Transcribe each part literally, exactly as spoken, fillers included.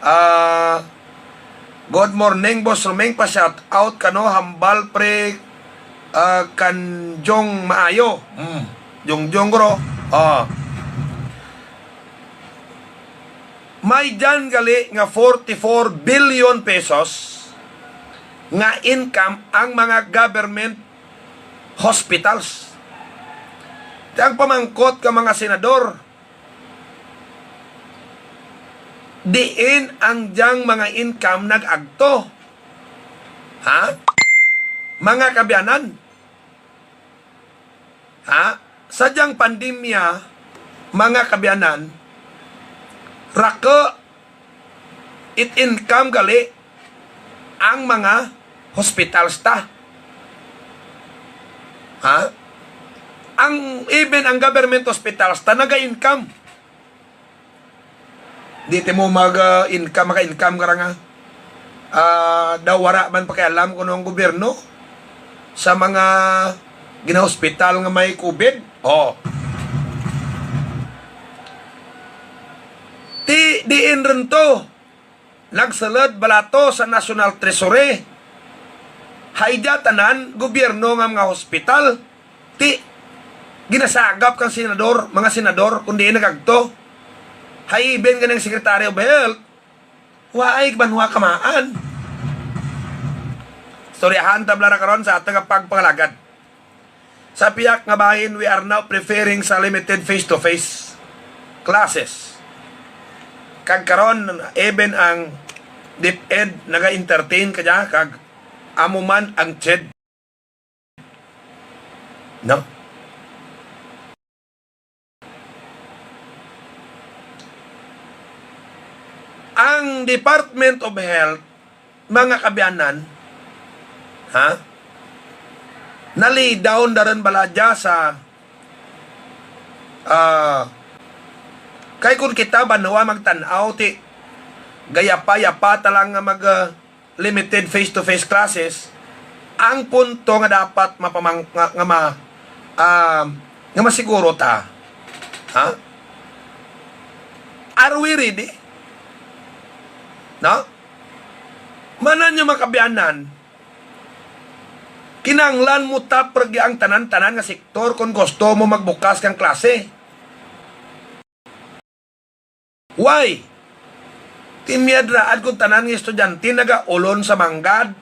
Ah, good morning, Boss Roming. Pa-shout out kano, hambal pre, ah, kan Jong Maayo. Hmm. Jong Jong, bro. Ah. May dyan gali nga forty-four billion pesos nga income ang mga government hospitals. Ang pamangkot ka, mga senador, diin ang diyang mga income nag-agto? Ha? Mga kaabyanan? Ha? Sa diyang pandemya, mga kaabyanan, rako it income gali ang mga hospitals ta. Ha? Ang, even ang government hospitals ta naga-income. Di ti mo mag-income, maka-income ka ra nga, ah, daw wala man pakialam kuno ang gobyerno sa mga ginahospital nga may covid. Oh. Ti, diin rin to. Nagsulod bala to sa National Treasury. Hay dya tanan, gobyerno nga mga hospital. Ti, ginasagap kang senador, mga senador, kung diin nagagto. Hay even ganing Secretary of Health, waay banwa kamaan. Storyahan ta bala ra karon sa ato nga pagpangalagad. Sa piyak nga bahin, we are now preparing sa limited face-to-face classes. Kag karon, even ang DepEd naga-entertain ka dya, kag amo man ang CHED. No? Ang Department of Health, mga kaabyanan, ha? Nalidaw na rin bala dya sa, ah, kay kung kita banwa magtan-aw, ti gayapa-yapa ta lang nga mag, ah, limited face-to-face classes, ang punto nga dapat mapamang-, nga, nga ma-, ah, nga masiguro ta, ha? Are we ready? No? Manan yung mga kaabyanan, kinahanglan mo tapre ang tanan-tanan nga sektor kung gusto mo magbukas kang klase. Why? Ti miyadraad kung tanan nga estudyante nagaulon sa manggad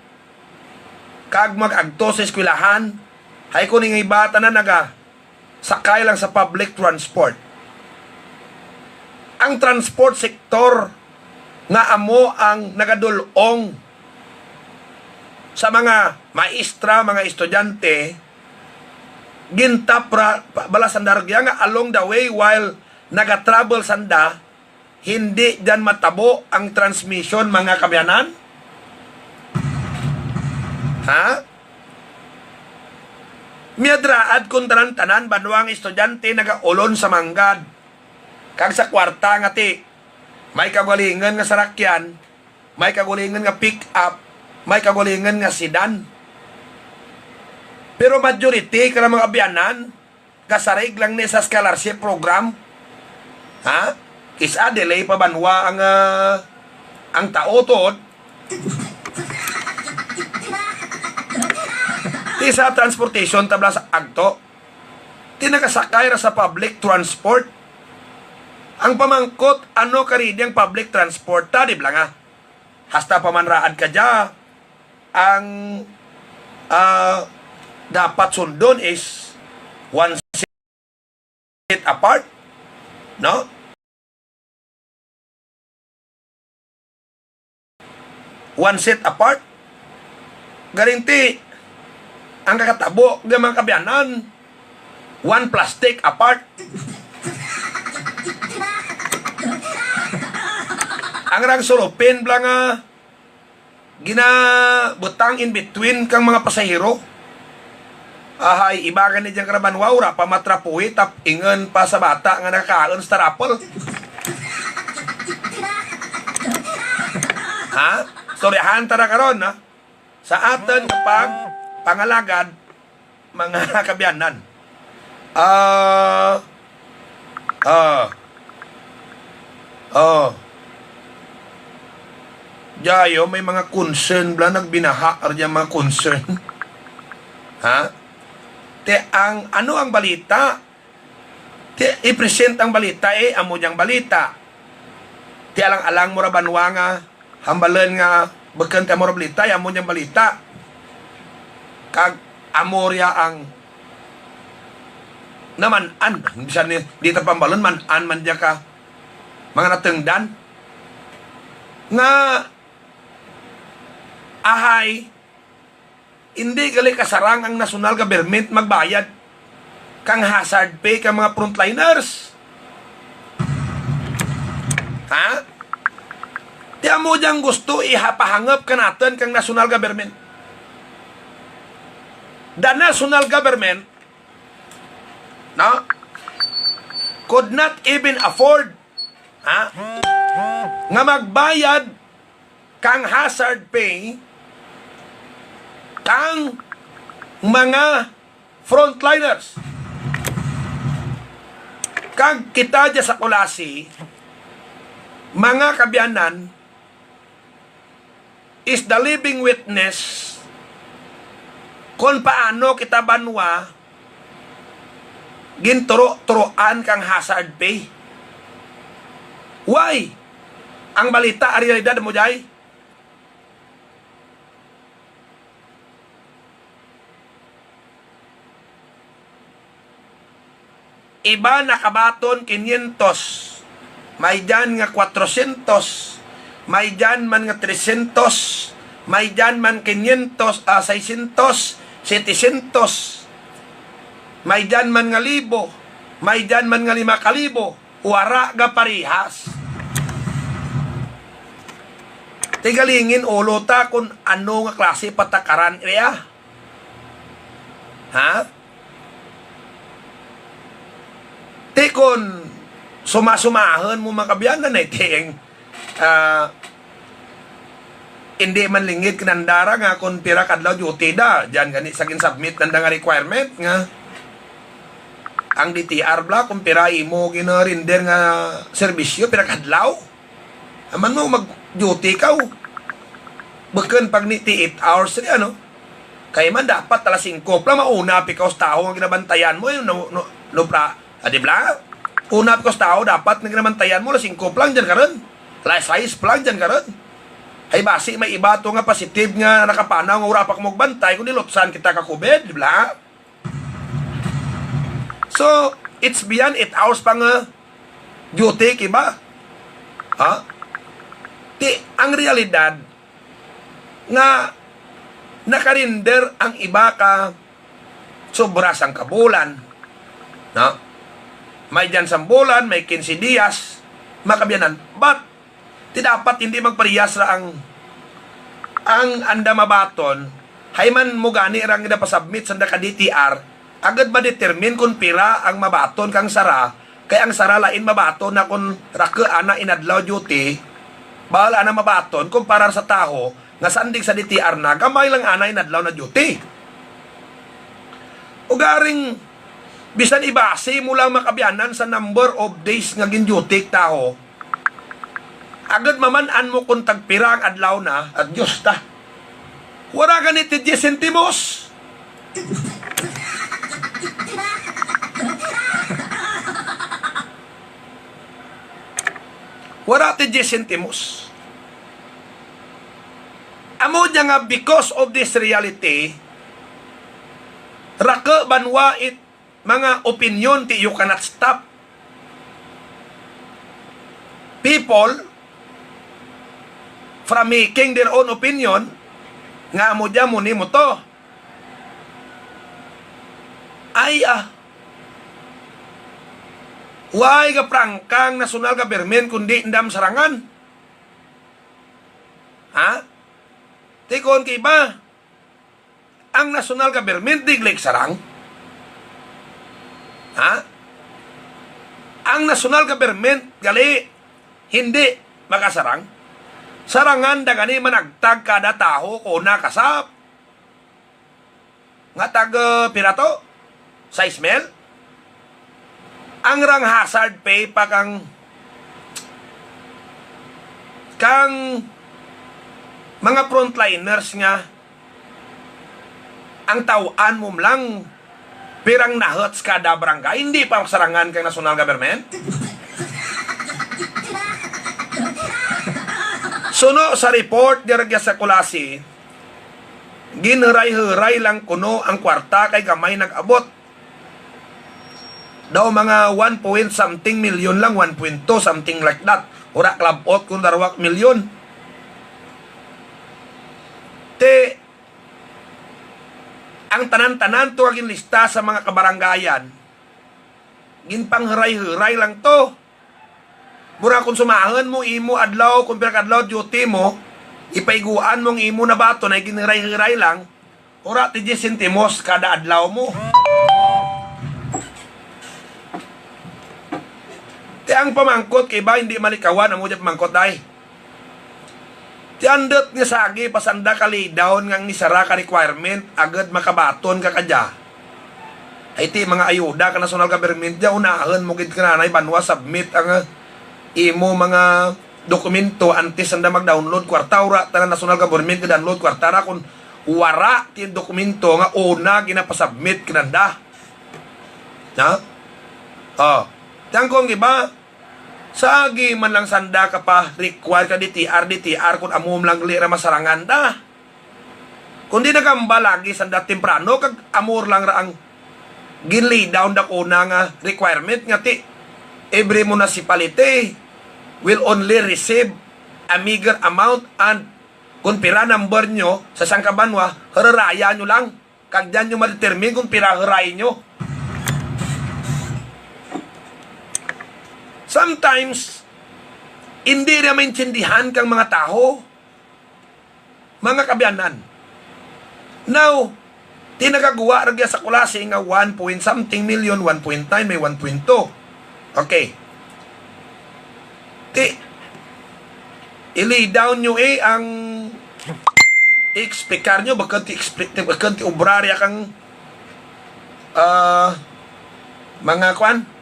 kag mag-agto sa eskwelahan, hay kung ang iba tanan nagasakay lang sa public transport. Ang transport sector nga amo ang nagadul-ong sa mga maestra, mga estudyante, gintapra pa-, bala sanda rugya nga along the way while naga-travel sanda, hindi dyan matabo ang transmission, mga kaabyanan? Ha? Miyadraad kung tanan-tanan banwa ang estudyante nagaulon sa manggad kag sa kwarta nga ti may kaugalingon nga sarakyan, may kaugalingon nga pick-up, may kaugalingon nga sedan. Pero majority ka mga abyanan, kasarig lang ni sa scholarship program. Ha? Kis-a delay pa banwa ang, ah, ang tao tuod. Ti sa transportation ta bala sa agto. Ti nakasakay ra sa public transport. Ang pamangkot, ano ka ready ang public transport ta, di bala nga? Hasta pa man raad ka dya, ang, ah, dapat sundon is one seat apart, no? One seat apart. Galing ti, ang kakatabo nga mga kaabyanan, one plastic apart. Ang rang sulupin bala nga ginabutang in between kang mga pasahero. Ahay, iba gani dyan karabanwa, wala pa matrapuhi, tap ingon pa sa bata nga nakakaon sa tarapol. Ha? Storyahan ta na karon, ha? Sa aton nga pag pangalagad, mga kaabyanan. Ah, ah, oh. Jayo, may mga concern bala, nagbinaha ra dyan mga concern. Ha? Te, ang, ano ang balita? Te, i-present ang balita, eh, amo diyang balita. Te, alang-alang mo ra banwa nga, hambalan nga, bukon te amo ra balita, eh, amo diyang balita. Kag, amo riya ang naman-an. Bisan ni, di ta pambalon, man-an man diya ka, mga natungdan. Nga, ahay, hindi gali kasarang ang national government magbayad kang hazard pay kang mga frontliners. Ha? Ti amo diyang gusto ihapahangop ka naton kang national government. The national government, no, could not even afford, ha, nga magbayad kang hazard pay kang mga frontliners. Kag kita dya sa Culasi, mga kaabyanan, is the living witness kon paano kita banwa ginturo-turoan kang hazard pay. Why? Ang balita, ang realidad mo dyan, iba nakabaton quinientos, may dyan nga cuatrocientos, may dyan man nga trescientos, may dyan man quinientos, ah, seiscientos, setecientos, may dyan man nga libo, may dyan man nga lima ka libo, wara nga parihas. Tigalingin ulo ta kung ano nga klase patakaran iya. Ha? Ti kon sumasumahon mo, mga kaabyanan, ay ting, ah, hindi man lingid kinandara nga kung pira kadlaw duty da, dyan gani sa gin-submit nanda nga requirement nga ang D T R bala kung pira imo gina-render nga serbisyo, pira kadlaw. Aman mo mag-duty ka, oh. Bukon pag ni ti eight hours rin, ano? Kay man dapat alas singko pa lang, mauna pa ikaw sa tawo nga ginabantayan mo, eh, no, no, no, pra-, ah, di bala? Una pa ikaw sa tawo, dapat nga ginabantayan mo, alas singko pa lang dyan ka ron. Alas sais pa lang dyan ka ron. Ay, basi may iba to nga positive nga nakapanaw nga wala pa ka magbantay, kung nilutsan kita ka covid, di bala? So, it's beyond eight hours pa nga duty, kiba? Ha? Ti, ang realidad nga nakarinder ang iba ka sobra sang kabulan, no? May dyan sang bulan, may quince dias, mga kaabyanan. But, ti dapat hindi magparehas ra ang, ang anda mabaton, hay man mo gani ra nga ginapasubmit sa naka D T R, agud ma-determine kung pira ang mabaton kang sara, kay ang sara lain mabaton na kung raku ana inadlaw duty, bahal ana mabaton kumpara sa taho nga sandig sa D T R na, gamay lang ana inadlaw na duty. Ugaring, bisan ibase mo lang, mga kaabyanan, sa number of days nga gin-duty taho, agud maman-an mo kung tagpira ang adlaw na, at Diyos ta. Wala gani ti diyes sentimos. Wala ti diyes sentimos. Amo niya nga, because of this reality, raku banwa it mga opinion ti you cannot stop people from making their own opinion nga amo dya mo nimo to. Ay, ah. Why ga prangkang national government kundi indam sarangan? Ha? Tikon kay ba? Ang national government di gali sarang? Ha? Ang national government gali hindi makasarang? Sarangan da gani managtag kada taho ko na kasap. Nga tag, uh, pira to? Sais mil? Ang rang hazard pay pa kang, kang Mga frontliners nga ang taw-an mo lang pirang nahuts kada barangay, hindi pa sarangan kang national government. Suno sa report dira sa Culasi, ginhuray-huray lang kuno ang kwarta kay gamay nag-abot. Daw mga one point something million lang, one point two, something like that. Ura kalabot kung darwa ka milyon. Ti, ang tanan-tanan to nga ginlista sa mga kabarangayan, ginpanghuray-huray lang to. Mura kung sumahon mo imo adlaw, kung pila ka adlaw duty mo, ipaiguan mo ang imo nabaton ay ginhiray-hiray lang, ura ti diyes sentimos kada adlaw mo. Ti ang pamangkot kay ba hindi malikawan, amo di pamangkot, day. Ti andot nga sagi pa sanda ka lay down nga ang isara ka requirement agud makabaton ka kadya. Ay ti mga ayuda ka national government dya, unahon mo gid ka nanay banwa submit ang, ah, imo mga dokumento antes sanda mag-download kwarta, ura tanan national government ga-download kwarta ra kung wara ti dokumento nga una ginapasubmit kananda. Ha? Oh. Tangkong iba, sagi man lang sanda ka pa require ka D T R, D T R kung amo lang gali ra masarangan da. Kundi nagamba lagi sanda temprano kag amor lang ra ang ginlay down da una nga requirement nga ti every municipality will only receive a meager amount and kung pira number nyo sa sangka banwa, hararaya nyo lang. Kag dyan nyo ma-determine kung pira haray nyo. Sometimes, hindi na maintindihan kang mga tawo, mga kaabyanan. Now, ti nagagwa ra gya sa Culasi nga one point something million, one point nine, may one point two. Okay. Ti, i-lay down nyo, eh, ang i-explicar nyo, bakun ti expli-, bakun ti obra riya kang, ah, mga kwan.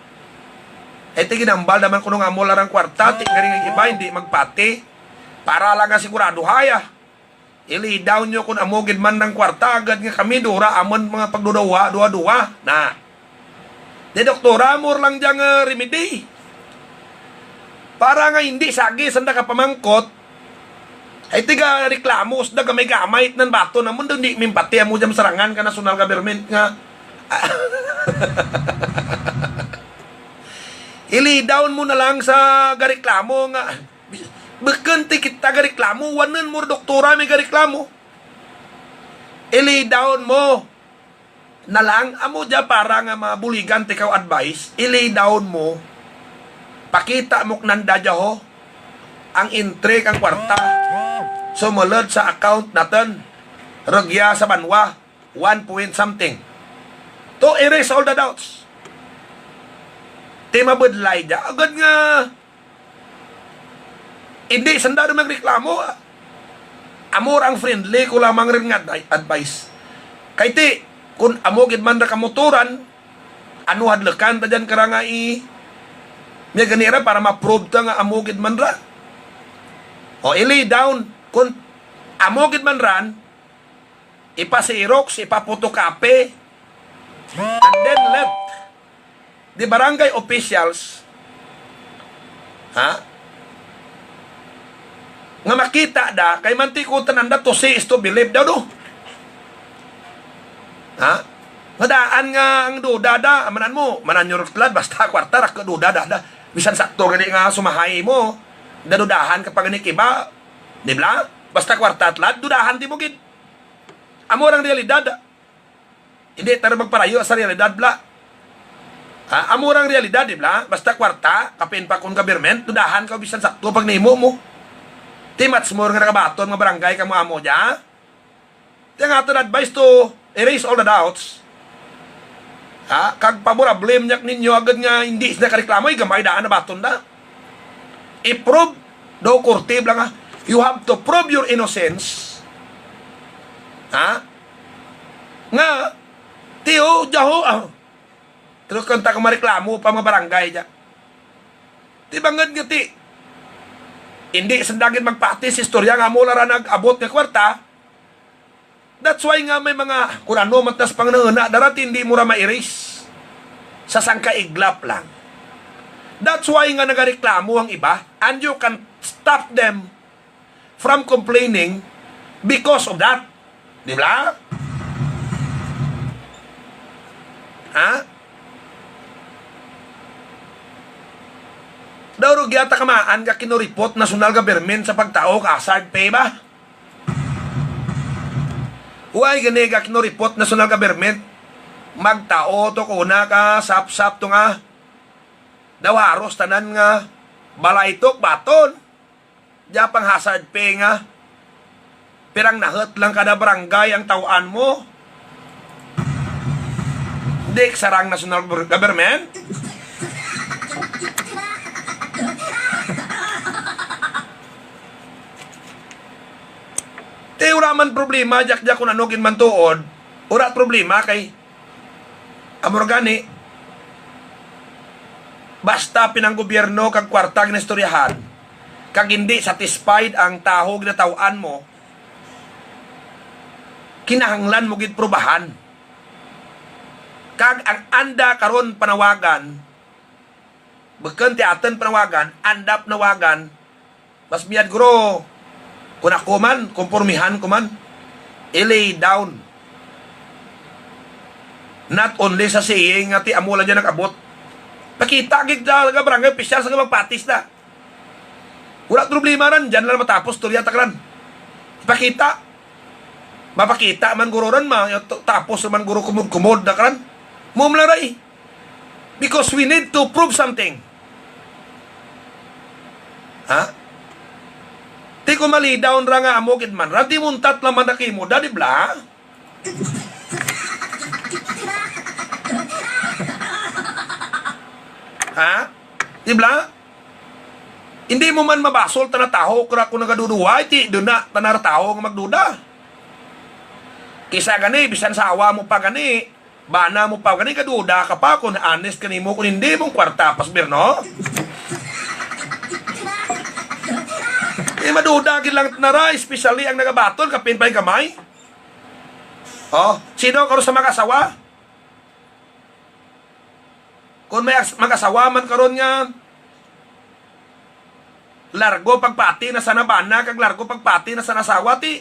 Eh, ti ginambal naman kuno nga amo lang ang kwarta, ti galing ang iba, hindi magpati. Para lang nga sigurado haya. I-lay down nyo kung amo gid man ang kwarta, agad nga kami dura amon mga pagdudawa, duwa-duwa. Na. Di, doktora, more lang dyan nga remedy. Para nga hindi sagi sa nakapamangkot, ay tiga reklamo, sa gamay-gamay, nan bato, namon doon di mimpati, amo dyan sarangan ka national government nga. I-lay down mo na lang sa gareklamo nga, bakun ti kita gareklamo, wanan mo doktora may gareklamo. I-lay down mo na lang, amo dya para nga mabuligan ti ikaw advice, i-lay down mo, pakita mo kananda dya ho, ang entry kang kwarta, sumulod sa account natun, rugya sa banwa, one point something. To erase all the doubts. Ti mabudlay dya, agad nga, hindi sanda na magreklamo, ah. Amo ra ang friendly ko lamang rin nga advi-, advice. Kay ti, kung amo gid man ra kamotoran, ano hadlukan ta dyan kara nga i-, may ganira para ma-prove ta nga amo gid man ra. O, i-lay down. Kung amo gid man ran, ipa-xerox, ipa-photocopy, and then let the barangay officials, ha? Nga makita da, kay manti ko tanan da to see is to believe daw, do. Ha? Nga daan nga ang duda da, manan mo, manan nyo ra tulad, basta kwarta ra ka duda da, da. Bisan sakto gani nga sumahay mo, dadudahan ka pa gani kiba, di bla? Basta kwarta tulad, dudahan ti mo gid. Amo rang realidad. Hindi ta ra magparayo sa realidad, bla. Ha? Amo rang realidad, di bla? Basta kwarta, kapin pa kung government, dudahan ka bisan sakto pag nahimo mo. Ti much more nga nakabaton nga barangay ka mo amo dya. Ti ang aton advice to erase all the doubts. Ha? Kag pabor-, problem niya ninyo agad nga hindi sila kareklamo, ay gamay daan na baton na. I-prove daw korte lang, ha. You have to prove your innocence. Ha? Nga, tiyo, jaho, ah. Pero kanta ka mareklamo pa mga barangay dya. Ti bangod nga ti, Hindi sanda gid magpati sa istorya nga amo lang ra nag-abot nga kwarta. That's why nga may mga, kung ano man tas pangnanguna, dara ti hindi mo ra ma-erase sa sangka iglap lang. That's why nga nagareklamo ang iba, and you can stop them from complaining because of that. Di ba? Ha? Daw ro gyata kamaan nga kinuripot national government sa pagtao ka hazard pay ba? Why gani ka kinuripot national government? Magtao to ko na ka sapsap to nga daw haros tanan nga balay tok baton. Diya pang hazard pay nga pirang nahut lang kada barangay ang taw-an mo. Di sarang national gov-, government. Ti wala man problema, jak-jak kung ano gid man tuod. Wala problema kay amo ra gani. Basta pinanggobyerno kag kwarta ginaistoryahan, kag hindi satisfied ang tawo ginataw-an mo, kinahanglan mo gid prubahan. Kag ang anda karon panawagan, bukon ti aton panawagan, anda panawagan, mas biyad guro, kung ako man, kumpormihan ko man, i-lay down. Not only sa saying nga ti amo lang dyan nag-abot. Pakita gid talaga barangay opisyal sa magpatis na. Wala problema ran, dyan lang matapos, istorya ta ka ran. Ipakita. Mapakita man guro ran, ma-, tapos man guro kumod-kumod na ka ran. Mumla ra eh. Because we need to prove something. Ha? Ti ko malidaw ra nga amo gid man ra, di muntat lang man na kimo, da, di bla? Ha? Di bla? Hindi mo man mabasol tana tawo kra kung nagaduduwa, ti duna tana ra tawo nga magduda. Kisa gani, bisan sawa mo pa gani, bana mo pa gani, gaduda ka pa kung honest kanimo, kung hindi mong kwarta pas gobyerno. Eh, maduda gid lang tana ra, especially ang nagabaton, kapin pa yung kamay. Oh, sino karon sa mag-asawa? Kung may as-, mag-asawa man karon nga largo pagpati na sa nabana kag largo pagpati na sa nasawa, ti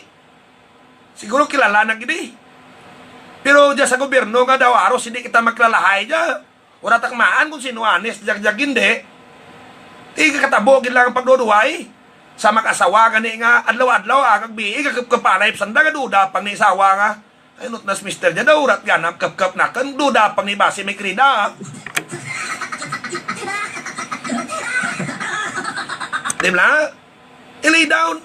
siguro kilala na gid eh. Pero dya sa gobyerno nga daw aros hindi kita makilalahay dya. Wala ta kamaan kung sino honest, dya, dya, hindi. Ti katabo gid lang ang pagduduway sa mag-asawa gani nga adlaw-adlaw, ah, kag biig, kag kapanay, sanda nga duda pang ni asawa nga Ay, not nas mister dyan, naurat nga nang kapkap na kan duda pang ni basi may krida. Di ba? I-lay down.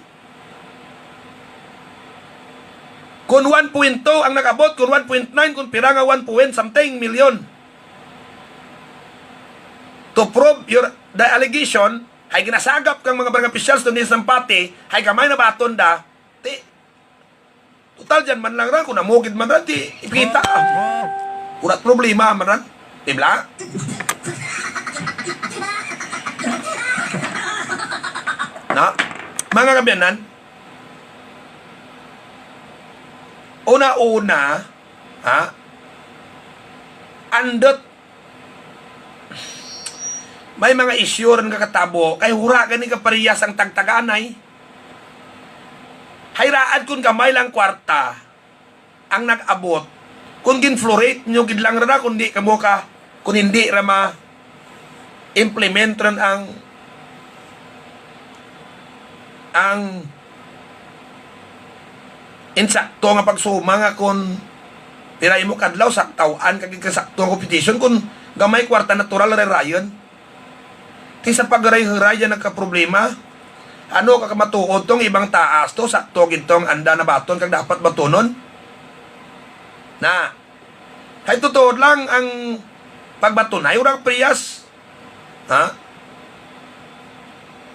Kung one point two ang nag-abot, kung one point nine, kung pira nga one point something million. To prove your, the allegation, hay ginasagap kang mga barangay officials, tundi sa Sampati, hay gamay na baton da, ti, Total, dyan man lang ra, kung namugid man ra, di, ipita. Wala problema man ra. Di bla? Na? Mga kabyanan, una-una, ha? Andot may mga isyu rin nga katabo, kay hura gani ka parehas ang tagtaganay. Hayraad kun gamay lang kwarta ang nag-abot, kun gin-float nyo gid lang ra, kun di kamo ka, kun hindi ra ma-implement rin ang, ang insakto nga pagsuma nga kun pira imo kadlaw, saktawan ka gid ka sakto ang competition, kun gamay kwarta natural ra rayon. Ti sa pagharay-haray dyan nagkaproblema. Ano ka kamatuod tong ibang taas to, sakto gid tong anda nabaton kag dapat batunon. Na, kay tutuod lang ang pagbaton ay urang priyas. Ha?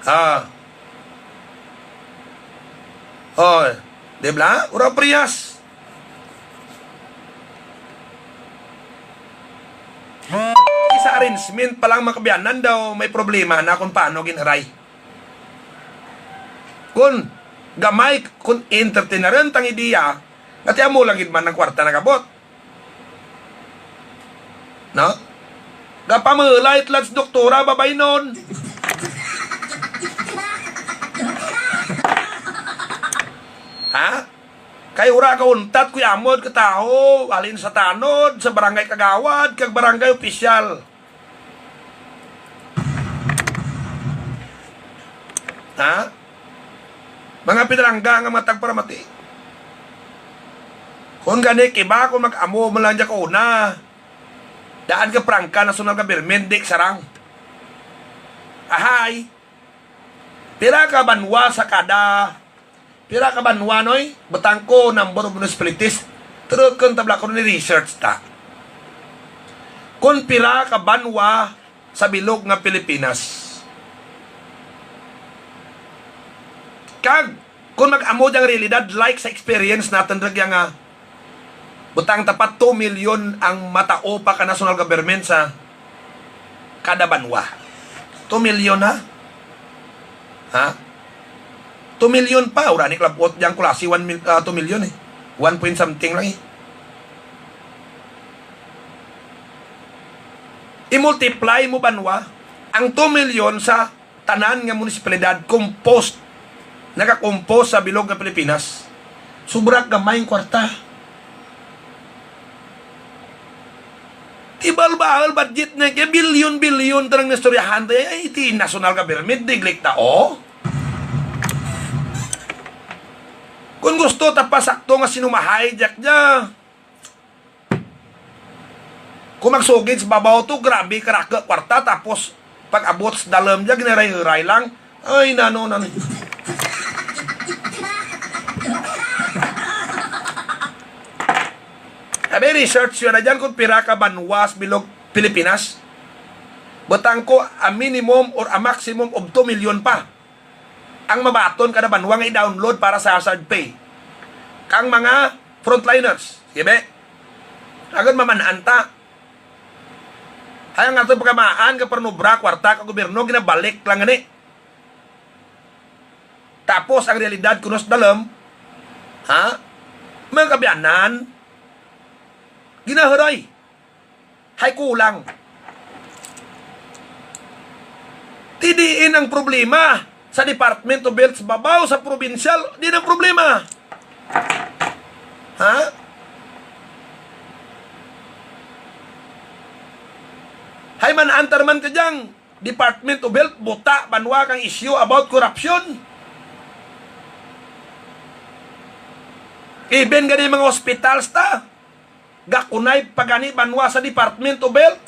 Ah. Oh, di bla? Urang priyas. Sa arrangement pa lang, mga kabyanan, daw may problema na kung paano ginaray. Kun gamay, kun entertaineran tang ideya, nga ti amo lang gid man ang kwarta nagabot. No? Gapamulay tila sa doktora, babaynon. Ha? Kay ura ka untat, kuy amod ka tawo, halin sa tanod, sa barangay kagawad, kag barangay opisyal. Ha? Mga pinalangga nga mga tagparamati. Kung gani, kiba, kung mag-amo man lang dyan ko una, daan ka prangka, national government, di sarang. Ahay, pila ka banwa sa kada, pila ka banwa, noy? Butang ko, number of municipalities. Turukon tabla ko ni research ta. Kung pila ka banwa sa bilog nga Pilipinas. Kag, kung mag-amo ang realidad, like sa experience natin, ragya nga, butang tapat two million ang matao pa ka national government sa kada banwa. Two million, ha? Ha? Two million pa, ura ni klabot diyang kulasi, one mil-, ah, two million eh. One point something lang eh. I-multiply mo banwa ang two million sa tanan nga munisipalidad composed, naka-compose sa bilog nga Pilipinas. Sobra gamay ang kwarta. Tibal-bahal budget na kay bilyon-bilyon tarang nastoryahan tayo. Ay, iti national government, diglik ta, oh. Kung gusto ta pa sakto nga sinumahay, jak dya. Kung magsugid sa babaw to, grabe karaka kwarta, tapos pag-abot sa dalam dya, ginaray-ray lang. Ay, nano, nano. Abi, research yun na dyan kung pira ka banwa sa bilog Pilipinas. Butang ko, a minimum or a maximum of two million pa ang mabaton kada banwa nga i-download para sa hazard pay. Kang mga frontliners, sige, be? Agad maman-an ta. Ay, ang ato pagkamaan ka parnubra, kwarta ka gobyerno, ginabalik lang gani. Tapos, ang realidad, kuno sa dalam, ha? Mga kabiyanan, ginahuray. Hay kulang. Ti diin ang problema sa Department of Health sa babaw, sa probinsyal, diin ang problema. Ha? Hay man, antar man ka diyang Department of Health, buta, banwa kang issue about corruption. Even gani mga hospitals ta, gakunay pa gani banwa sa Department of Health.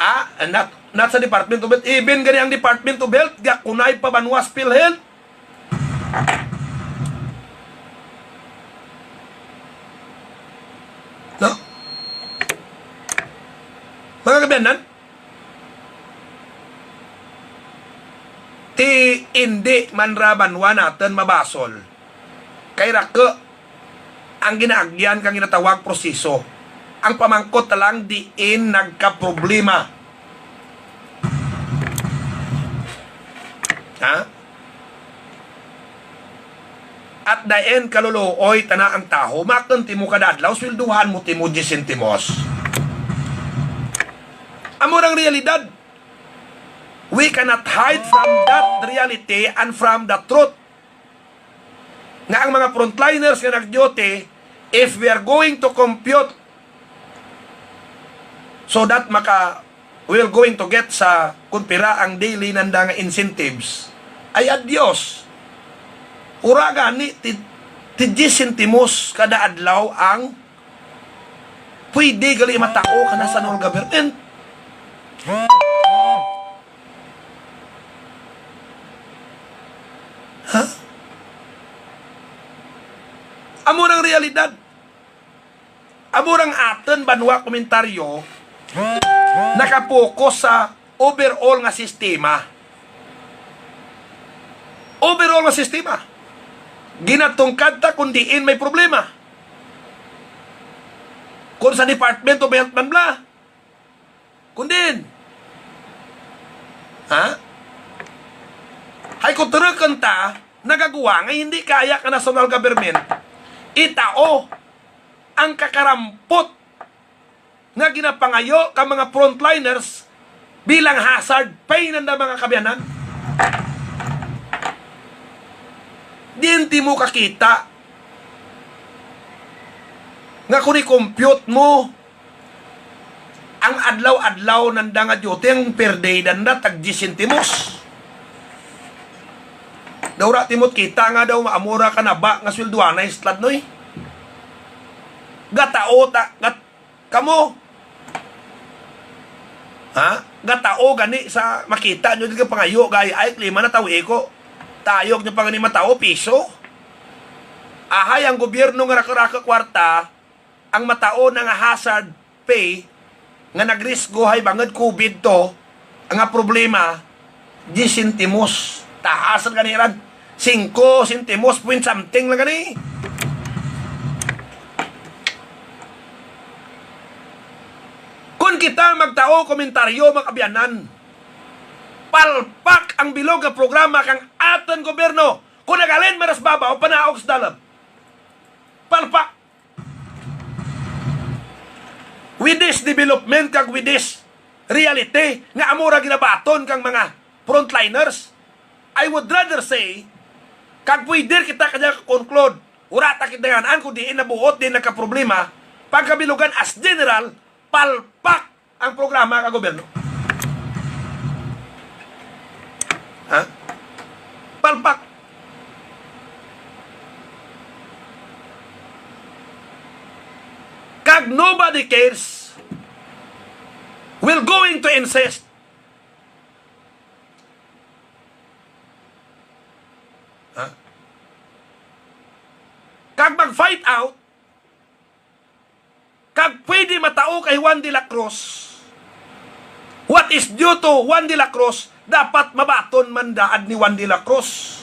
Ah, not, not sa Department of Health. Even gani ang Department of Health, gakunay pa banwa sa PhilHealth. No? Mga kabiyanan, ti indi man ra banwa naton mabasol. Kay rake ang ginaagyan kang ginatawag proseso. Ang pamangkot na lang diin nagkaproblema. Ha? At dayon kaluluoy tana ang tawo, makon timo kada adlaw, swelduhan mo timo diyes sentimos. Amo rang realidad. We cannot hide from that reality and from the truth. Nga ang mga frontliners nga nag-duty, if we are going to compute so that maka, we're going to get sa kung pira ang daily nanda nga incentives, ay adyos. Ura gani, ti, ti diyes sentimos kada adlaw ang pwede gali matao ka national government. Ha? Amo nang realidad. Amo nang aton banwa komentaryo nakapokus sa overall nga sistema. Overall nga sistema. Ginatungkad ta kung diin may problema. Kung sa Department of Health man bala, kung diin. Ha? Hay kung turukan ta, nagagwa nga hindi kaya ka national government, itao ang kakarampot nga ginapangayo ka mga frontliners bilang hazard pay nanda, mga kaabyanan. Diin ti mo kakita nga kung i-compute mo ang adlaw-adlaw nanda nga duty, ang per day nanda tag diyes sentimos. Daw ra ti mo kita nga daw maamura ka na ba nga sweldoanay sa Tladnoy? Gatao ta, gat-, kamo. Ha? Gatao gani sa makita nyo, di ka pangayo, gay, ay, lima na tawi ko. Tayog nyo pa gani matao, piso. Ahay, ang gobyerno nga raka-raka kwarta, ang matao na nga hazard pay, nga nagrisgo hay bangod covid to, ang nga problema, diyes sentimos. Taas ang ganiran. Singko sentimos, point something lang gani. Kung kita magtao komentaryo, mga kaabyanan, palpak ang bilog nga programa kang aton gobyerno. Kung nagalin maras babaw, panaog sa dalom. Palpak. With this development kag with this reality nga amo ra ginabaton kang mga frontliners, I would rather say, kag pwede kita kanya conclude, wala ta kita dayanan kung diin nabuot, diin nagkaproblema, pagkabilugan as general, palpak ang programa ka gobyerno. Ha? Palpak. Kag nobody cares, will going to insist. Ha? Kag mag-fight out, kag pwede matao kay Juan de la Cruz, what is due to Juan de la Cruz, dapat mabaton man daad ni Juan de la Cruz.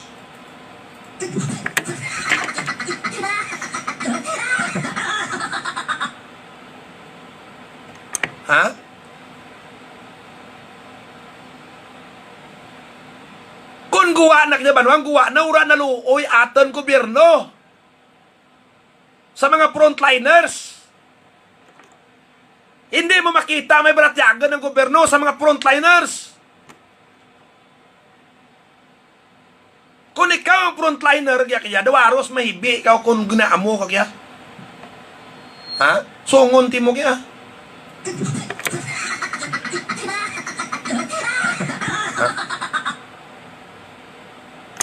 Ha? Kung guwa na kanya banwa, ang guwa na ura naluoy aton gobyerno sa mga frontliners. Hindi mo makita may balatyagan ng gobyerno sa mga frontliners. Kung ikaw ang frontliner, kaya, kaya dawaros mahibi ikaw kung ginaamo ka, kaya. Ha? Sungon ti mo, kaya. Ha?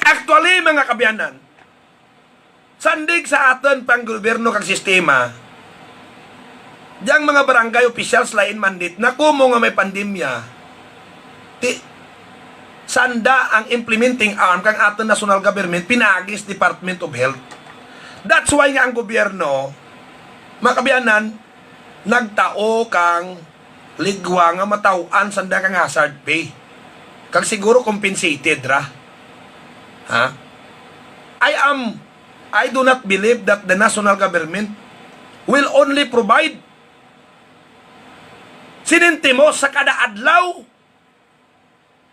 Actually, mga kaabyanan, sandig sa aton pang gobyerno kag sistema, diyang mga barangay officials lain mandate na kumo nga may pandemya, ti, sanda ang implementing arm kang aton national government, pinaagi sa Department of Health. That's why nga ang gobyerno, mga kaabyanan, nagtao kang ligwa nga mataw-an sanda kang hazard pay. Kag siguro compensated ra. Ha? I am, I do not believe that the national government will only provide sentimos sa kada adlaw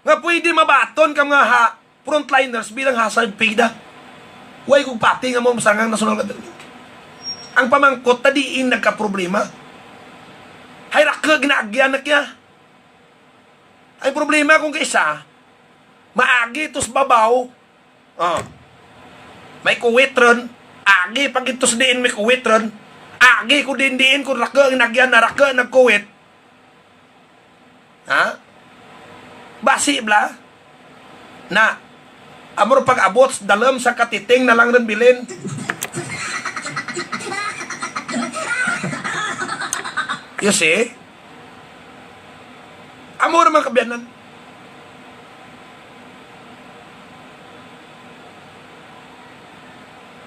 nga pwede mabaton ka mga ha-, frontliners bilang hazard pay da. Way kog pati nga mo masangang national government. Ang pamangkot ta diin nagkaproblema. Hay raka ginaagyan na kaya. Ay problema kung kaisa, maagi tos babaw. Oh. May kuwit ron. Agi pag ito sa diin may kuwit ron. Agi ko din diin kung raka ang nagyan na raka nagkuwit. Ha? Basi bla? Na, amor pag-abot, dalam sa katiting na lang rin bilin. You see? Amor mga kabiyanan.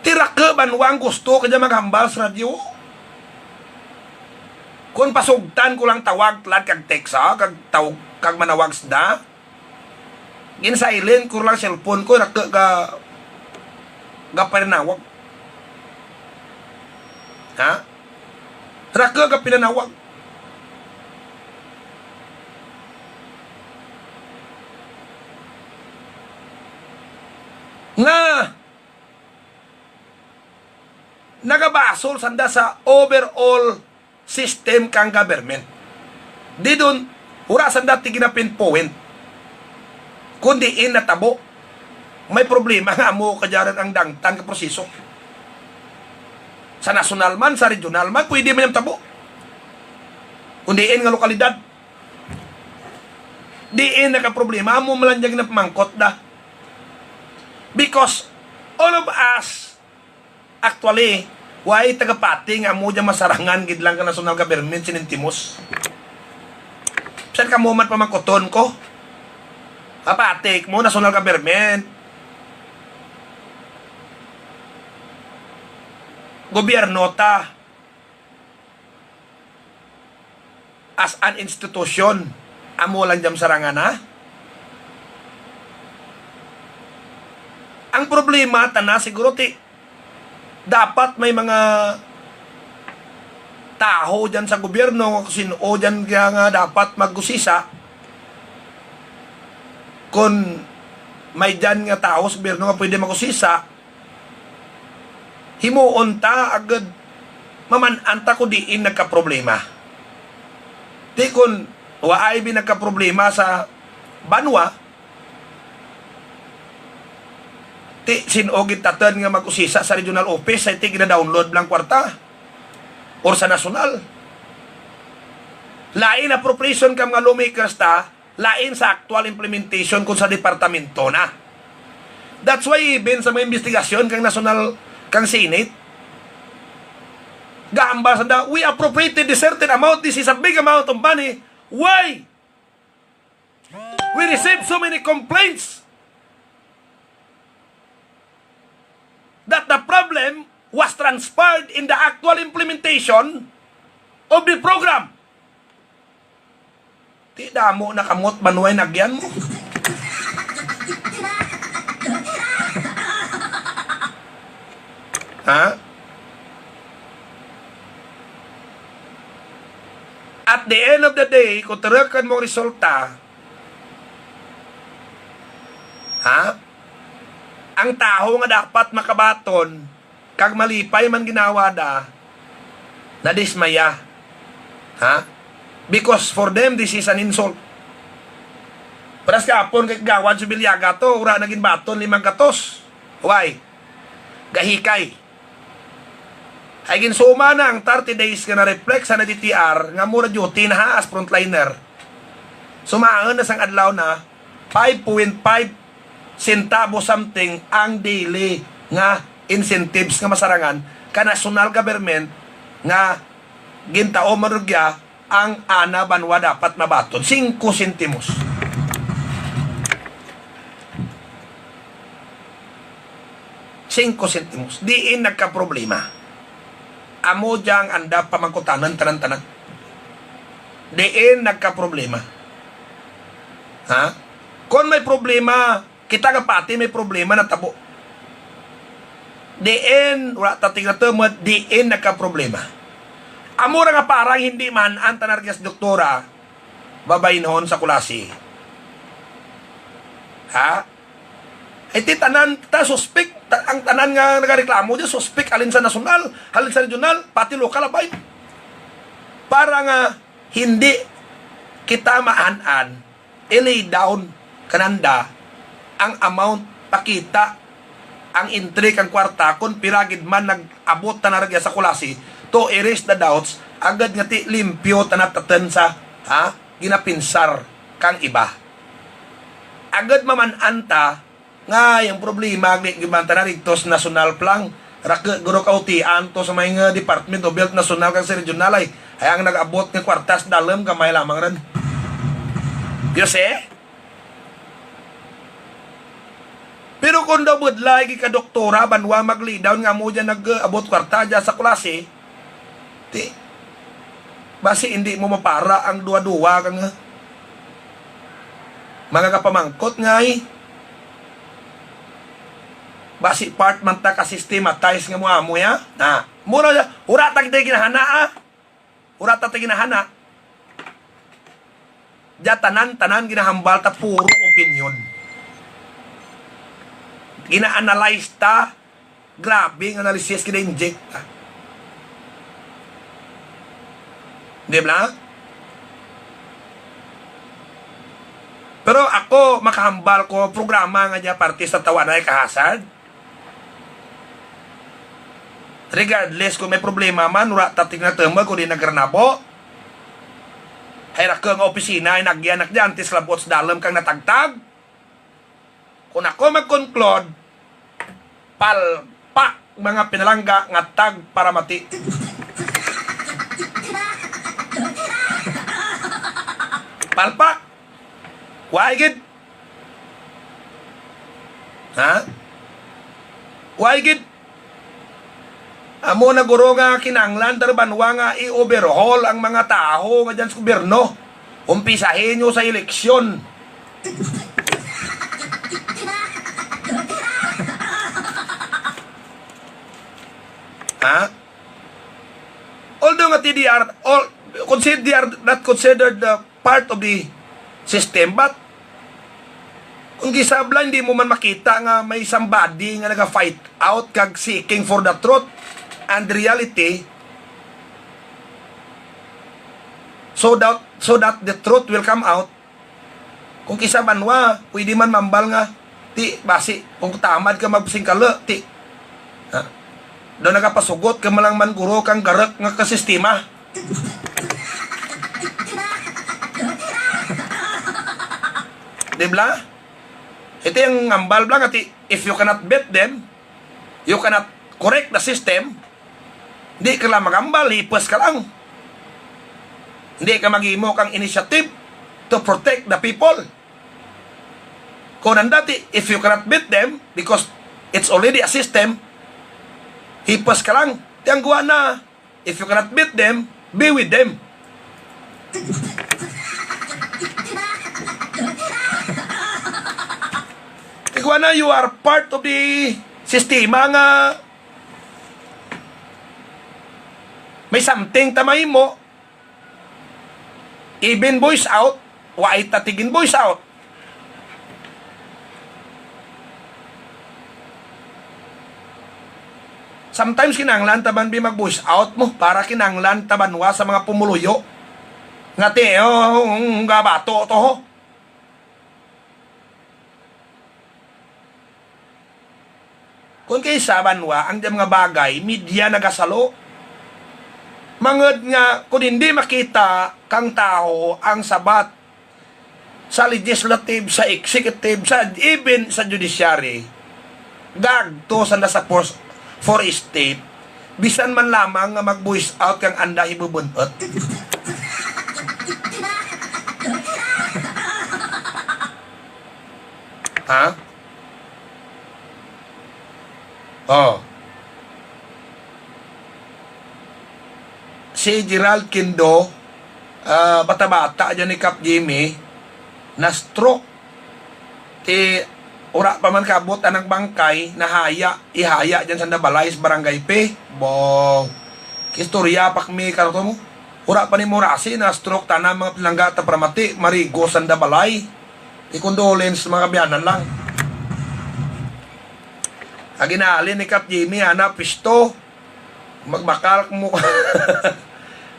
Tira ka banwang gusto ka dyan maghambal sa radyo. Kung pasugtan ko lang tawag, tulad kag text, ha, kag tawag, kag manawag sda. Gin-silent ko lang cellphone ko, naka-, ga-, gaparinawag. Ha? Raka ka pinanawag. nga nagabasol sanda sa overall system kang government. Di dun, wala sanda ti ginapinpoint kung diin natabo. May problema nga amo kadyaran ang dangtan nga proseso. Sa nasyonal man, sa regional man, pwede man yung tabo. Kung diin nga lokalidad, diin nagkaproblema, amo man lang dyan ginapamangkot da. Because all of us, actually, why taga-Pati nga amo dyan masarangan gid lang ka national government sinintimos? Saan ka mo man pamangkuton ko? Kapatik mo, national government. Gobyerno ta. As an institution, amo lang jam sarangan, ha? Ang problema, tana, siguro ti, dapat may mga taho dyan sa gobyerno, kung sino dyan kaya nga dapat magusisa, kung may dyan nga taho sa gobyerno nga pwede magusisa, himuon ta agud maman-an ta kung diin nagkaproblema. Ti kun waay bi nagkaproblema sa banwa, ti sin-o gid taton nga mag-usisa sa regional office, sa ti gina-download lang kwarta or sa nasyonal. Lain appropriation ka mga lawmakers ta, lain sa actual implementation kung sa departamento na. That's why even sa mga investigasyon kang national, kang Senate, gahambal sa da, "We appropriated this certain amount. This is a big amount of money. Why we receive so many complaints that the problem was transferred in the actual implementation of the program?" Ti damo na kamot banway nagyan mo. Ha? At the end of the day, kung turukan mo ang resulta, ha? Ang taho nga dapat makabaton, kag malipay man ginawa da, nadismaya. Ha? Because for them, this is an insult. Paras kahapon kay Kagawad Subiliaga to, ura na ginbaton limang gatos. Why? Gahikay. Ay ginsuma na ang thirty days nga na-reflect sa na D T R nga mura duty na ha as frontliner. Sumaon na sang adlaw na, five point five centavos something ang daily nga incentives nga masarangan ka national government nga gintaom man rugya ang ana banwa dapat mabaton, singko sentimos. Singko sentimos. Diin nagkaproblema. Amo dya ang andap pamangkutanan tanan-tanan. Diin nagkaproblema. Ha? Kon may problema, kita nga pati may problema natabo. Diin, wala ta tignatumod, diin nagkaproblema. Amo ra nga parang hindi man ang tanan rugya sa doktora, babaynhon sa Kulasi. Ha? Ay, ti tanan ta suspek, ta-, ang tanan nga nagareklamo dyan, suspek, halin sa nasyonal, halin sa regional, pati lokal, abay. Para nga hindi kita maan-an, i-lay down kananda ang amount, pakita ang entry kang kwarta, kung pira gid man nag-abot ta na rugya sa Kulasi, to erase the doubts, agad nga ti limpyo ta nataten sa, ha, ginapinsar kang iba. Agad maman-an ta nga yung problema, agli gid man ta na rito sa national plan. Rake guro kautian to sa may nga Department of Health national kag sa regional ay, ay ang nag-abot nga kwartas dalem gamay lamang rin. You see? Pero kung daw budlay gid ka doktora, banwa mag-lay down nga mo dyan nag-abot kwarta dyan sa Kulasi, ti, basi hindi mo mapara ang duwa-duwa kang mga kapamangkot nga, eh. Basi part man ta ka-systematize nga mo amo, ya? Na, mura, wala ta kita ginahana, ah. Wala ta ginahana. Diya tanan-tanan ginahambal ta puro opinion. Gina-analyze ta. Grabe nga analysis, gina-inject ta. Di ba? Pero ako, makahambal ko, programa nga dya parte sa tawa na kahasad. Regardless kung may problema man, wala ta tignatumag kung di nagranabo. Hay ra ka nga opisina, ay nagyan, nagyan, antes labot sa dalom kang natagtag. Kung ako mag-conclude, palpak mga pinalangga nga tagparamati. Palpak. Why gid? Ha? Why gid? Amo na guro nga kinahanglan ta banwa nga i-overhaul ang mga tawo nga dyan sa gobyerno. Umpisahin nyo sa eleksyon. Ha? Although nga T D R, all, consider, they are not considered the part of the system, but kung gisablan, di mo man makita nga may somebody nga naga-fight out kag seeking for the truth and reality, so that, so that the truth will come out. Kung kisa banwa, pwede man mambal nga, ti, basi, kung tamad ka magsingkala, ti, ha? Daw nagapasugot ka malang man guro kang garek nga kasistema. Di bla? Ito yung ngambal bla nga ti, if you cannot beat them, you cannot correct the system, di ka lang magambal, hipos ka lang. Hindi ka maghimo kang initiative to protect the people. Kung ang dati, if you cannot beat them, because it's already a system, hipos ka lang. Ti ang guwa na, if you cannot beat them, be with them. Ti guwa na, you are part of the sistema nga may something ta mahimo, even voice out, wa ay tatigin voice out. Sometimes kinahanglan ta man bi mag-voice out mo para kinahanglan ta banwa sa mga pumuluyo. Nga ti, oh, gabato to, ho. Kung kay sa banwa, ang dyan mga bagay, media nagasalo. Mangod nga, kung hindi makita kang tawo ang sabat sa legislative, sa executive, sa, even sa judiciary, gagto sa nasa force, for state, bisan man lamang nga mag-voice out kang anda hibubunot. Ha? Oh. Si Gerald Kindo, ah, bata-bata dyan ni Kap Jimmy, na-stroke. Ti, ura pa man kaabot anang bangkay, nahaya, ihaya dyan sa Nabalay, sa Barangay P. Bo, istorya pa kami karon mo. Ura pa ni Murasi, na-stroke tanan mga pinalangga ta paramati, marigo sa Nabalay. Ti condolence, mga kabiyanan lang. Ang ginaalin ni Kap Jimmy, ana, pisto. Magbakal mo.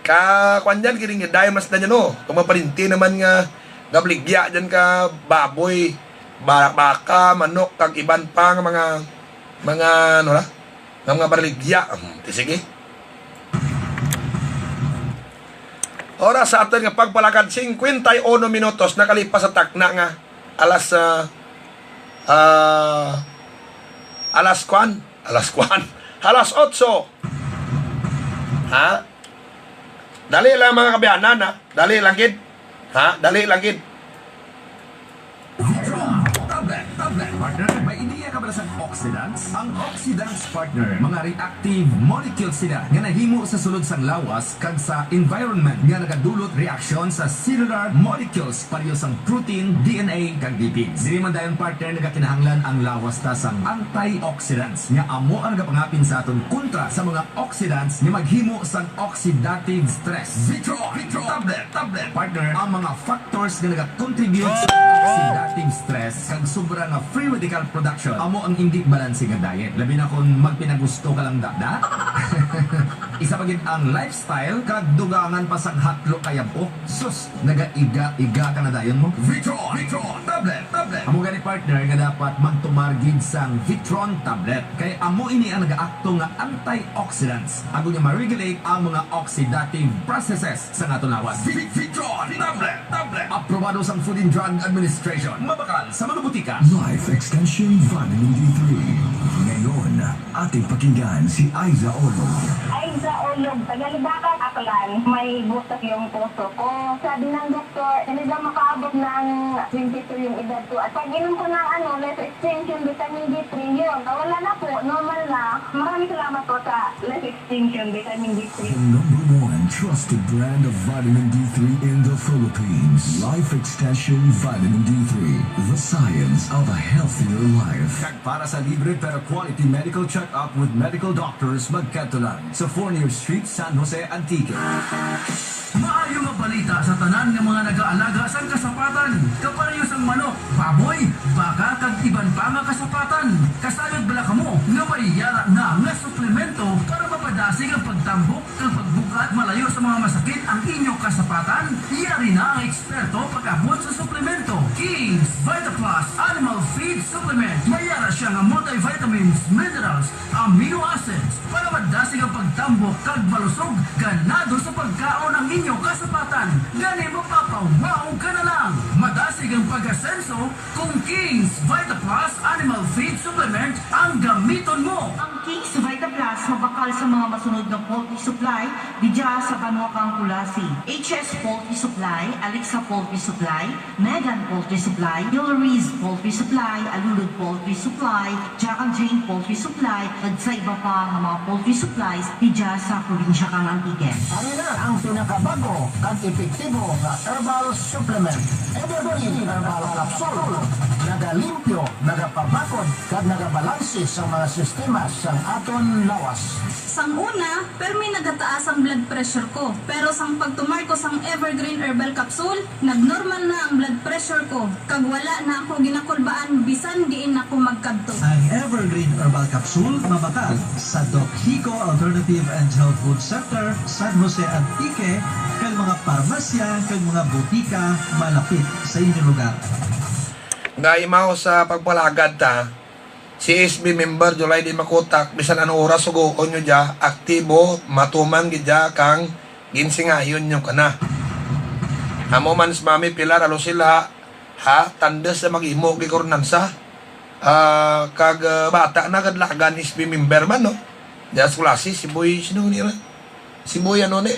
Ka, kwan dyan, kiring dayon mas na dyan, oh. Kung maparinti naman nga, gabligya dyan ka, baboy, ba-, baka, manok, kag iban pa nga mga, mga, ano na, nga mga baligya. Hmm, ti sige. Oras sa aton nga pagpalakad, cincuenta y uno minutos nakalipas sa takna nga alas, ah, ah, alas kwan? Alas kwan? Alas otso. Ha? Dali lang, mga kabiyanan, ha? Dali lang gid. Ha? Dali lang gid. Vitro Tablet, tablet. Partner, may ideya ka ba sa oxidants? Ang oxidants, partner, mga reactive molecules sila nga nahimo sa sulod sang lawas kag sa environment nga nagadulot reaksyon sa cellular molecules, pareho sang protein, D N A, kag lipids. Diri man dayon, partner, nagakinahanglan ang lawas ta sang antioxidants nga amo ang nagapangapin sa aton kontra sa mga oxidants nga maghimo sang oxidative stress. Vitro, Vitro, tablet, tablet, partner, ang mga factors nga nagakontribute sa oxidative stress kag sobra nga free radical Production. Amo ang indi balanse nga diet. Labi na kung magpinagusto ka lang, dada. Isa pa gid ang lifestyle, kag dugangan pa sang hatlo kayab-ok. Sus, nagaiga-iga ka na dayon mo. Vitron, Vitron, tablet, tablet. Amo gani, partner, nga dapat magtumar gid sang Vitron tablet. Kay amo ini ang nagaakto nga antioxidants, agod nga ma-regulate ang mga oxidative processes sa aton lawas. Vi-, Vitron tablet, tablet. Aprobado sang Food and Drug Administration. Mabakal sa mga butika. Life Extension Vitamin D three. Ngayon, ating pakinggan si Aiza Olog. Aiza Olog, taga Libacas, Aklan. May butas yung puso ko. Sabi ng doktor, hindi daw makaabot ng twenty-two yung edad ko. At pag-inom ko ng, ano, Life Extension Vitamin D three, yun. Wala na po, normal na. Maraming salamat po sa Life Extension Vitamin D three. The number one trusted brand of vitamin D three in the Philippines. Life Extension Vitamin D three, the science of a healthier life. Kag para sa libre pero quality medical check-up with medical doctors, magkadto lang sa Fornier Street, San Jose, Antique. Maayo nga balita sa tanan nga mga nagaalaga sang kasapatan, kapareho sang manok, baboy, baka, kag iban pa nga kasapatan. Kasayod bala kamo nga may yara na nga suplemento para mapadasig ang pagtambok kag pagbug-at malayo sa mga masakit ang inyo kasapatan? Yari na ang eksperto pag-abot sa suplemento. King's Vita Plus Animal Feed Supplement. May yara siya nga multivitamins, minerals, amino acids para madasig ang pagtambok kag malusog, ganado sa pagkaon ang inyo kasapatan. Gani mapapawaw ka na lang. Madasig ang pag-asenso kung King's Vita Plus Animal Feed Supplement ang gamiton mo. Ang King's Vita Plus mabakal sa mga masunod nga poultry supply didya sa banwa kang Culasi: H S Poultry Supply, Alexa Poultry Supply, Megan Poultry Supply, Hillry's Poultry Supply, Alulod Poultry Supply, Jack and Jane Poultry Supply, kag sa iba pa nga mga poultry supplies didya sa probinsya kang Antique. Ari na ang pinakabag-o kag epektibo nga herbal supplement, Evergreen Herbal Capsule. Nagalimpyo, nagapabakod, kag nagabalanse sa mga sistema sang aton lawas. Sang una, permi nagataas ang blood pressure ko. Pero sang pagtumar ko sang Evergreen Herbal Capsule, nagnormal na ang blood pressure ko, kag wala na ako ginakulbaan bisan diin ako magkadto. Ang Evergreen Herbal Capsule mabakal sa Doc Hico Alternative and Health Food Center, San Jose, Antique, kag mga parmasya kag mga butika malapit sa inyo lugar. Gaimaw sa pagpalagad ta, si S B member, July di makutak, bisan ano oras sugoon nyo dya, aktibo, matuman gid dya kang ginsingayon nyo kana. Amo man si Mami Pilar Alusilha, ha, tandes na mag-imo gi kurnansa. Ah, kag, ah, bata na kadlagan S B member man, no? Dya sa Culasi, si Boy, sino ni ra? Si Boy ano ni?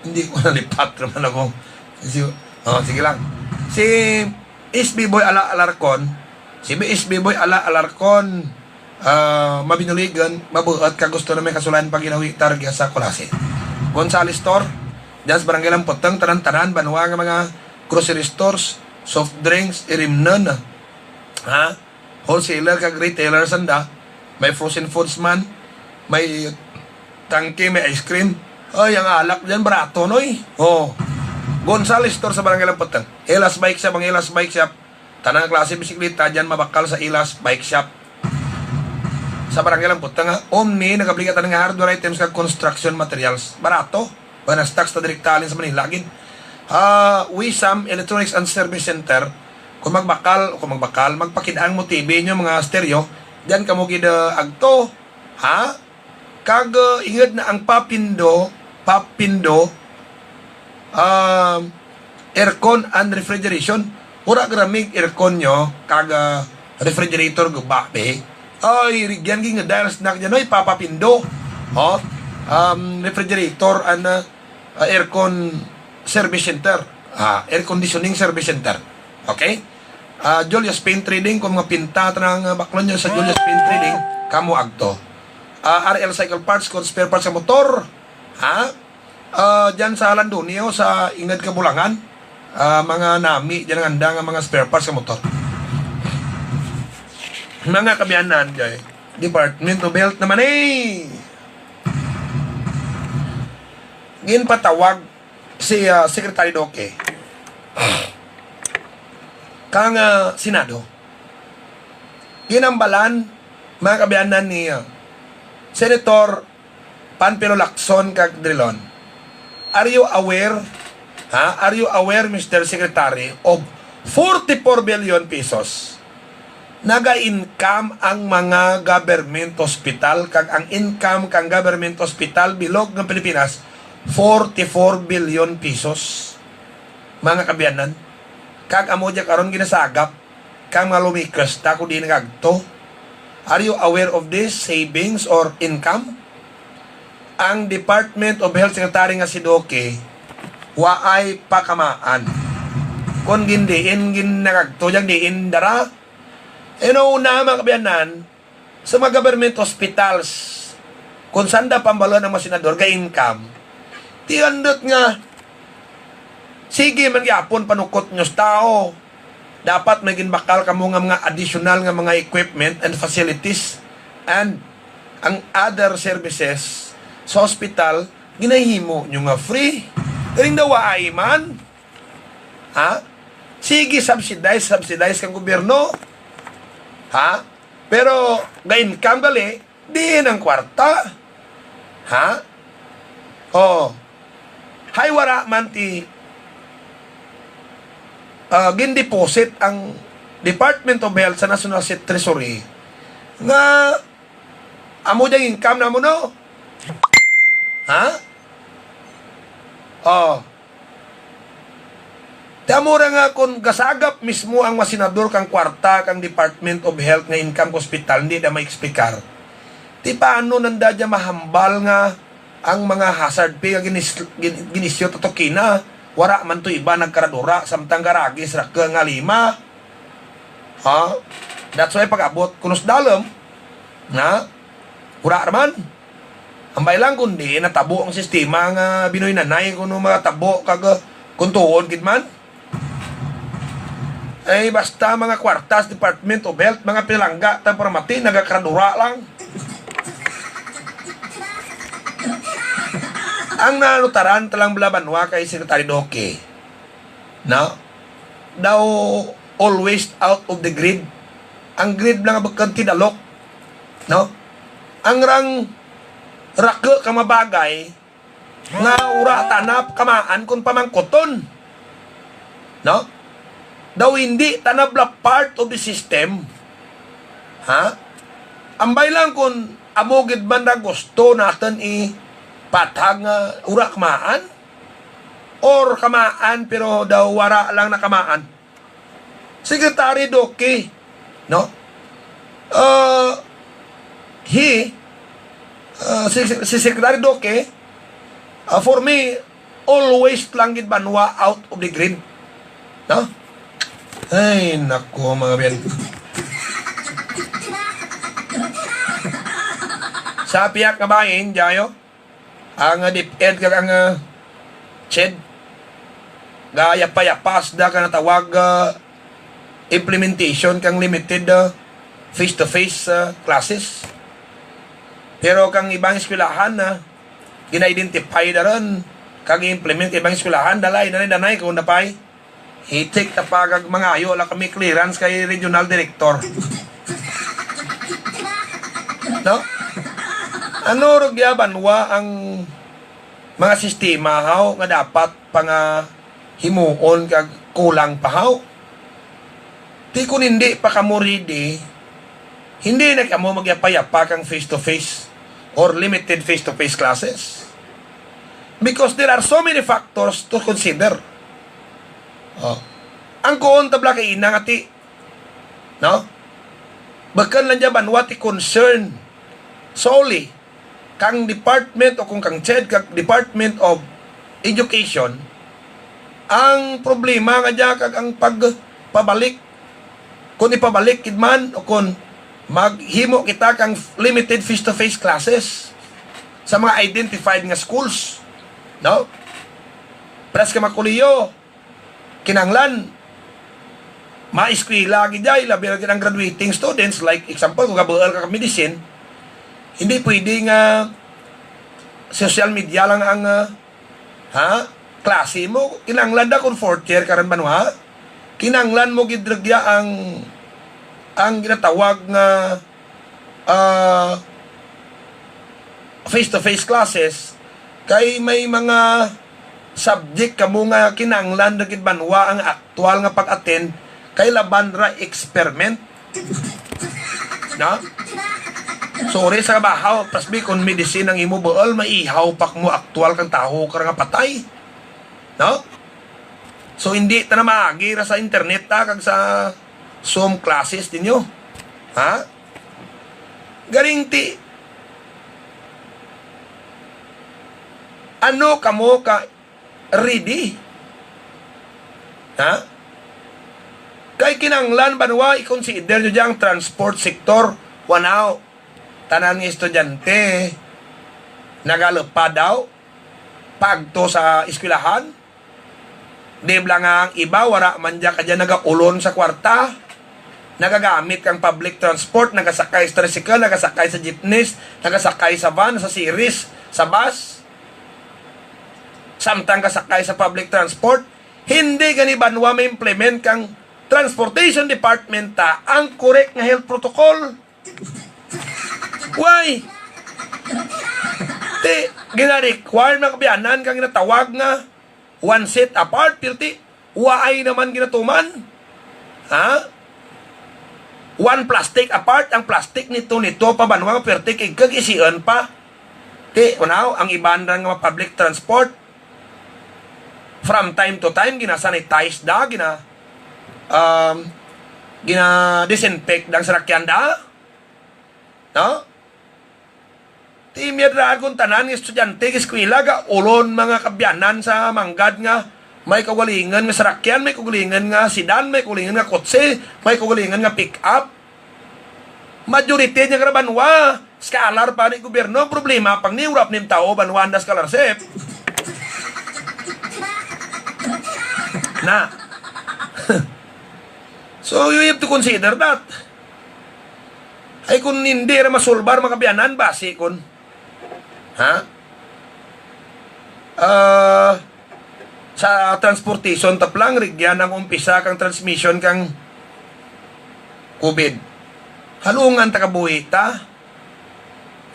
Hindi ko nalipat naman ako. Si, oh, sige lang. Si S B Boy Ala Alarcon, si S B Boy Ala Alarcon, ah, mabinuligan, mabuot ka gusto na may kasulayan pag ginawi targa sa Culasi. Gonzales Store, dyan sa Barangay Lamputang, tanan-tanan, banwa nga mga grocery stores, soft drinks, irimnan, ha? Wholesaler kag retailer sanda, may frozen foods man, may tangke, may ice cream. Ay, ang alak dyan, barato, noy. Oh. Gonzales Store sa Barangay Lamputang. Elas Bike Shop, ang Elas Bike Shop. Tanang klase bisikleta dyan mabakal sa Elas Bike Shop. Sa Barangay Lamputang, ha? Omni, nagabligatan nga hardware items kag construction materials. Barato. Banas tax ta direkta halin sa Manila gid. Ah, Wisam Electronics and Service Center. Kung magbakal, kung magbakal, magpakidang mo T V nyo, mga stereo, diyan kamo gid, ah, agto. Ha? Kag, ah, inged na ang Papindo, Papindo, ah, aircon and refrigeration. Wala gramig aircon nyo, kag, ah, refrigerator guba, be. Ay, rigyan ging dial snack dyan, oy, Papa Pindo. Oh, um, refrigerator and, uh, uh, aircon service center. Ah, air conditioning service center. Okay? Ah, Julius Paint Trading, kung mga pinta, tanang, uh, baklon nyo sa Julius Paint Trading, kamo agto. Ah, R L Cycle Parts, kung spare parts sa motor. Ha? Ah, dyan sa Landonio, sa Ingad Kabulangan, ah, mga nami dyan ang andang mga spare parts sa motor. Mga kabiyanan, jay, Department of Health naman eh. Ginpatawag si, ah, Secretary Duque kang, ah, Senado. ginambalan, mga kaabyanan, ni, uh, Senator Panfilo Lacson kag Drilon. Are you aware, ha? Are you aware, Mister Secretary, of forty-four billion pesos naga-income ang mga government hospital, kag ang income kang government hospital bilog nga Pilipinas, forty-four billion pesos, mga kaabyanan. Kag amo dya karon ginasagap kang mga lawmakers ta kung di nagagto. Are you aware of this savings or income? Ang Department of Health Secretary nga si Duque, waay pakamaan. Kung gindiin, gin nagagto dyan, diin dara. You know, na, mga kaabyanan, sa mga government hospitals, kung sanda pambaluan ang mga senador, ga-income, ti andot nga, sige man gyapon panukot nyo sa tao. Dapat may ginbakal kamo nga mga additional nga mga equipment and facilities and ang other services sa hospital, ginahimo nyo nga free. Galing daw, waay man. Ha? Sige, subsidize, subsidize kang gobyerno. Ha? Pero ga-income gali, diin ang kwarta? Ha? Oh. Hay, wala man ti, ah, gindeposit ang Department of Health sa National Treasury nga amo dyan income na mo, no? Ha? Oh. Ti amo ra nga kung gasagap mismo ang mga senador kang kwarta kang Department of Health nga income ka ospital, hindi na ma-explicar. Ti paano nanda dya mahambal nga ang mga hazard pay nga ginis-, gin-, ginisyo ta to kina, wara man to iba nagkaradura, samtang garagis ra ka nga lima? Ha? That's why pag-abot kuno sa dalom, na, wara ra man. Ambay lang kundi natabo ang sistema nga Binoy Nanay kuno matabo kag, uh, kung tuon gid man. Ay, basta mga kwartas, Department of Health, mga pinalangga, ta para mati, nagakaradura lang. Ang nanutaran talang bala banwa kay Secretary Duque, no? Daw always out of the grid. Ang grid lang nga bukod tidalok, no? Ang rang rake ka mabagay nga ura tanap kamaan kung pamangkuton, no? Daw hindi tanab la part of the system. Ha? Ambay lang kung amo gid man ra gusto naton ipatag nga ura kamaan, or kamaan pero daw wara lang nakamaan. Secretary Duque, no? Uh, he, uh, si, si Secretary Duque, uh, for me, always lang gid banwa out of the grid. No? Ay, nako, mga biyan. Sa piyak nga bahin, Jayo, ang, uh, DepEd kag ang, uh, CHED, gayapa-yapas da ka natawag, uh, implementation kang limited, uh, face-to-face, uh, classes. Pero kang ibang eskwelahan na gina-identify na ron, kag i-implement kang ibang eskwelahan, dalay, dalay, danay, kung napay. Hitik ta pa kag mangayo lang kami clearance kay regional director. No? Ano rugya banwa ang mga sistema haw nga dapat pa nga himuon kag kulang pa haw? Ti kun hindi pa kamo ready, hindi na kamo magyapa-yapa kang face-to-face or limited face-to-face classes. Because there are so many factors to consider. Oh. Ang kuon tabla kay ina nga ti, no? Bakal lang dyan banwa ti concern solely kang department o kung kang CHED kag Department of Education, ang problema nga dya kag ang pagpabalik, kung ipabalik gid man o kung maghimo kita kang limited face-to-face classes sa mga identified nga schools, no? Pres ka makuliyo, kinahanglan maeskwela gid ay, labi na gid ang graduating students, like example, kung gabuel ka ka medicine, hindi pwede nga social media lang ang, ah, ha, klase mo. Kinahanglan da kung fourth year ka rin banwa, kinahanglan mo gid rugya ang, ang ginatawag nga, ah, face-to-face classes, kay may mga subject kamo nga kinahanglan ra gid banwa ang aktual nga pag-attend, kay laban ra experiment. No? Sorry sa kabahaw, pasbi, kung medicine ang imo buol, maihaw pa mo aktual kang tawo ka nga patay. No? So, hindi ta na maagi ra sa internet, ta, kag sa Zoom classes ninyo. Ha? Garing ti, ano kamo ka ready? Ha? Kay kinanglan banwa i-consider nyo dyan ang transport sector. Wanaw, tanan nga estudyante nagalupad daw pagto sa eskwelahan. Di bala nga ang iba, wala man dyan kadya nagaulon sa kwarta, nagagamit kang public transport, nagasakay sa tricycle, nagasakay sa jeepneys, nagasakay sa van, sa series, sa bus. Samtang kasakay sa public transport, hindi gani banwa ma-implement kang transportation department ta ang correct nga health protocol. Why? Ti, gina-require mga kaabyanan kang ginatawag nga one seat apart, pirti, waay naman ginatuman. Ha? One plastic apart, ang plastic nito, nito pa banwa, pirti, kay kag isian pa. Ti, unaw, ang iban ran nga mga public transport, from time to time, gina-sanitize da, gina, um, gina-disinfect da ang sarakyan da. No? Ti, miyadraan kung tanan nga estudyante, nga eskwela, gaulon mga kaabyanan sa manggad nga may kaugalingon nga sarakyan, may kaugalingon nga sedan, may kaugalingon nga kotse, may kaugalingon nga pick-up. Majority niya nga banwa, scholar pa ni gobyerno, problema pang ni urap nim tao banwa anda scholarship. Na. So, you have to consider that. Ay, kung hindi ra masulbar, mga kaabyanan, basi kun, ha? Ah, sa transportation, taplang, rigyan ang umpisa kang transmission kang COVID. Halungan ta kabuhi ta.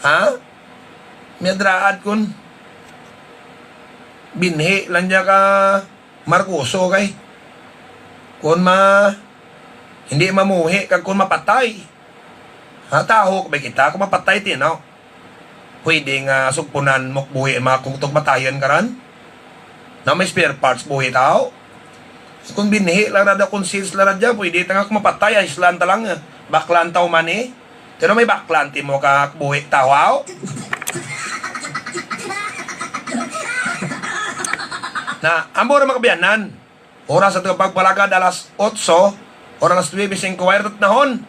Ha? Miyadraad kun binhi lang niya ka Marcoso kay. Kun ma-, hindi mamuhi kag kun mapatay. Ha, tawo ba kita kung mapatay, tinaw? Pwede nga sugpunan mo buhi, mga kung tug matayon ka ran? Na may spare parts buhi tao? Kung binhi lang ra daw, kung sales lang ra dyan, pwede ta nga kung mapatay, aislan ta lang, eh. Baklan tao man, eh. Pero may baklan, timo ka buhi tao, aw? Na, amo ra mga kaabyanan. Oras sa pagpalagad, alas otso, or alas nuebe singko, wire tatnahon.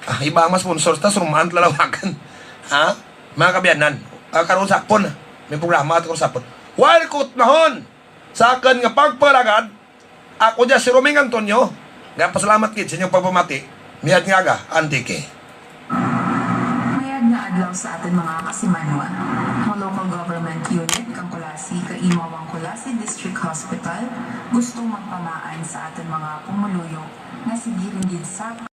Ah, iba ang mas sponsors ta, surumaan lalawagan. Ha? Mga kaabyanan, ah, karon sa hapon, may programa ato karon sa hapon. Wire ko tatnahon sa akon nga pagpalagad, ako dyan si Roming Antonio. Nga pasalamat gid sa inyong pagpamati. Mayad nga aga, Antique. Mayad nga adlaw sa aton mga kasimanwa. Ang local government unit kang Culasi, kaimaw ang Culasi District Hospital, gusto magpamaan sa aton mga pumuluyo nga sige rin gid sa